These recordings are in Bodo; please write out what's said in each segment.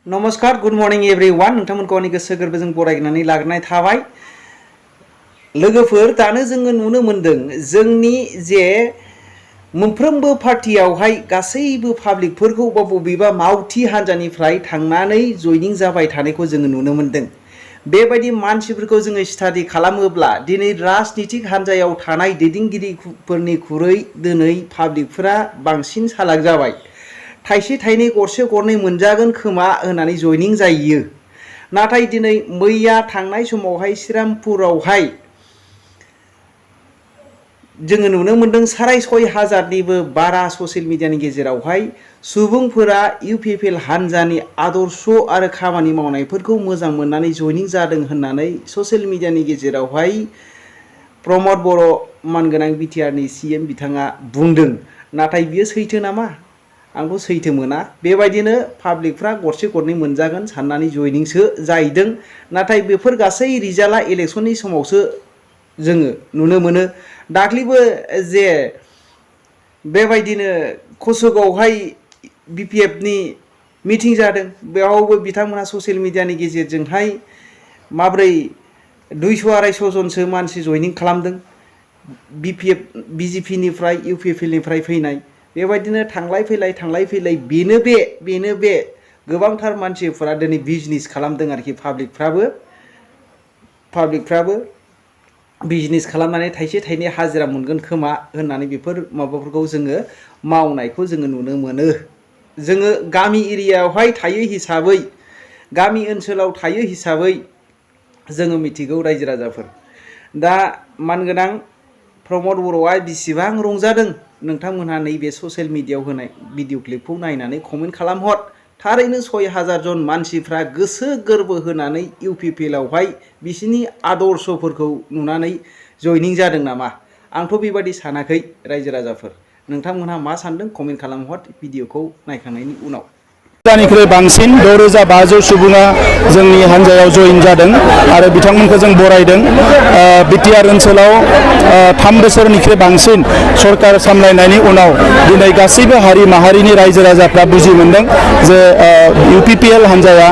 नमस्कार गुड मर्निं एवरीवन नोंथांमोनखौ आंनि गोसो गोरबोजों बरायनानै लाग्रोनाय थाबाय लोगोफोर दानो जोङो नुनो मोनदों जोंनि जे मोनफ्रोमबो पार्टियावहाय गासैबो पाब्लिकफोरखौ बा बबेबा मावथि हान्जानिफ्राय थांनानै जयनिं जाबाय थानायखौ जोङो नुनो मोनदों बेबायदि मानसिफोरखौ जोङो स्टाडि खालामोब्ला दिनै राजनीतिक हान्जायाव थानाय दैदेनगिरिफोरनिख्रुइ दिनै पाब्लिकफोरा बांसिन सालाक जाबाय थाइसे थाइनै गरसे गरनै मोनजागोन खोमा होननानै जयनिं जायो नाथाय दिनै मैया थांनाय समावहाय श्रीरामपुरावहाय जोङो नुनो मोनदों 6,500निबो बारा ससियेल मिडियानि गेजेरावहाय सुबुंफोरा इउपिपिएल हान्जानि आदर्श आरो खामानि मावनायफोरखौ मोजां मोननानै जयनिं जादों होननानै ससियेल मिडियानि गेजेरावहाय प्रमद बर' मानगोनां बिटिआरनि सीएम बिथाङा बुंदों नाथाय बियो सैथो नामा आंखौ सैथो मोना बेबायदिनो पाब्लिकफ्रा गरसे गरनै मोनजागोन साननानै जयनिंसो जाहैदों नाथाय बेफोर गासै रिजाल्टआ इलेक्शननि समावसो जोङो नुनो मोनो दाख्लिबो जे बेबायदिनो कसुगावहाव बिपिएफनि मिटिं जादों बेयावबो बिथांमोना ससियेल मिडियानि गेजेरजोंहाय माब्रै 200-250 जनसो मानसि जयनिं खालामदों बिपिएफ बिजेपिनिफ्राय इउपिपिएलनिफ्राय फैनाय बेबायदिनो थांलाय फैलाय बेनो बे गोबांथार मानसिफोरा दिनै बिजनेस खालामदों आरोखि पाब्लिकफ्राबो बिजनेस खालामनानै थाइसे थाइनै हाजिरा मोनगोन खोमा होननानै बेफोर माबाफोरखौ जोङो मावनायखौ जोङो नुनो मोनो जोङो गामि एरियायावहाय थायो हिसाबै गामि ओनसोलाव थायो हिसाबै जोङो मिथिगौ रायजो राजाफोर दा मानगोनां प्रमद बर'आ बेसेबां रंजादों नोंथांमोनहा नैबे ससियेल मिडियायाव होनाय भिडिअ क्लिपखौ नायनानै कमेन्ट खालामहर थारैनो 6,000 जन मानसिफ्रा गोसो गोरबो होनानै इउपिपिएलआवहाय बिसिनि आदर्शफोरखौ नुनानै जयनिं जादों नामा आंथ' बेबायदि सानाखै रायजो राजाफोर नोंथांमोनहा मा सानदों कमेन्ट खालामहर भिडिअखौ नायखांनायनि उनाव निख्रुइ बांसिन 6,500 सुबुङा जोंनि हान्जायाव जइन जादों आरो बिथांमोनखौ जों बरायदों बिटिआर ओनसोलाव 3 बोसोरनिख्रुइ बांसिन सरकार सामलायनायनि उनाव दिनै गासैबो हारि माहारिनि रायजो राजाफ्रा बुजि मोनदों जे इउपिपिएल हान्जाया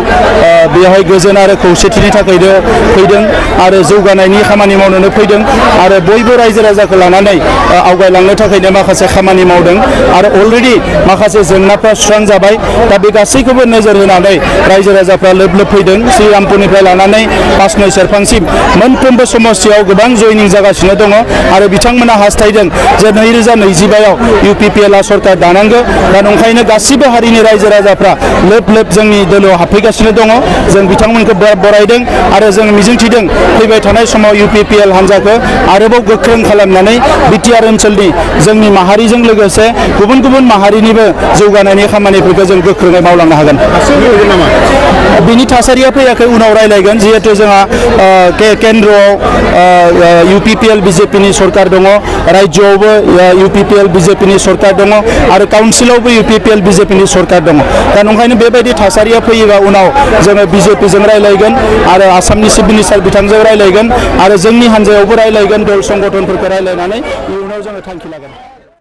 बेवहाय गोजोन आरो खौसेथिनि थाखायनो फैदों आरो जौगानायनि खामानि मावनो फैदों आरो बयबो रायजो राजाखौ लानानै आवगायलांनो थाखायनो माखासे खामानि मावदों आरो अलरेडि माखासे जेंनाफ्रा सुस्रांजाबाय दा बे गासैखौबो नोजोर होनानै रायजो राजाफ्रा लोब फैदों श्रीरामपुरनिफ्राय लानानै पासनय सेरफांसिम मोनफ्रोमबो समस्यायाव गोबां जयनिं जागासिनो दङ आरो बिथांमोना हास्थायदों जे 2025आव इउपिपिएलआ सरकार दानांगौ दा नंखायनो गासिबो हारिनि रायजो राजाफ्रा लोब जोंनि दोलोआव हाबफैगासिनो दङ जों बिथांमोनखौ बरायदों आरो जों मिजिंथिदों फैबाय थानाय समाव इउपिपिएल हान्जाखौ आरोबाव गोख्रों खालामनानै बिटिआर ओनसोलनि जोंनि माहारिजों लोगोसे गुबुन माहारिनिबो जौगानायनि खामानिफोरखौ जों गोख्रोङै मावलांनो हागोन बिनि थासारिया फैयाखै उनाव रायलायगोन जिहेतु जोंहा केन्द्रआव इउपिपिएल बिजेपिनि सरकार दङ राज्योआवबो इउपिपिएल बिजेपिनि सरकार दङ आरो काउन्सिलावबो इउपिपिएल बिजेपिनि सरकार दङ दा नंखायनो बेबायदि थासारिया फैयोबा उनाव जोङो बिजेपिजों रायलायगोन आरो आसामनि चिफ मिनिस्टार बिथांजों रायलायगोन आरो जोंनि हान्जायावबो रायलायगोन दल संगठनफोरखौ रायलायनानै इयुनाव जोङो थांखि लागोन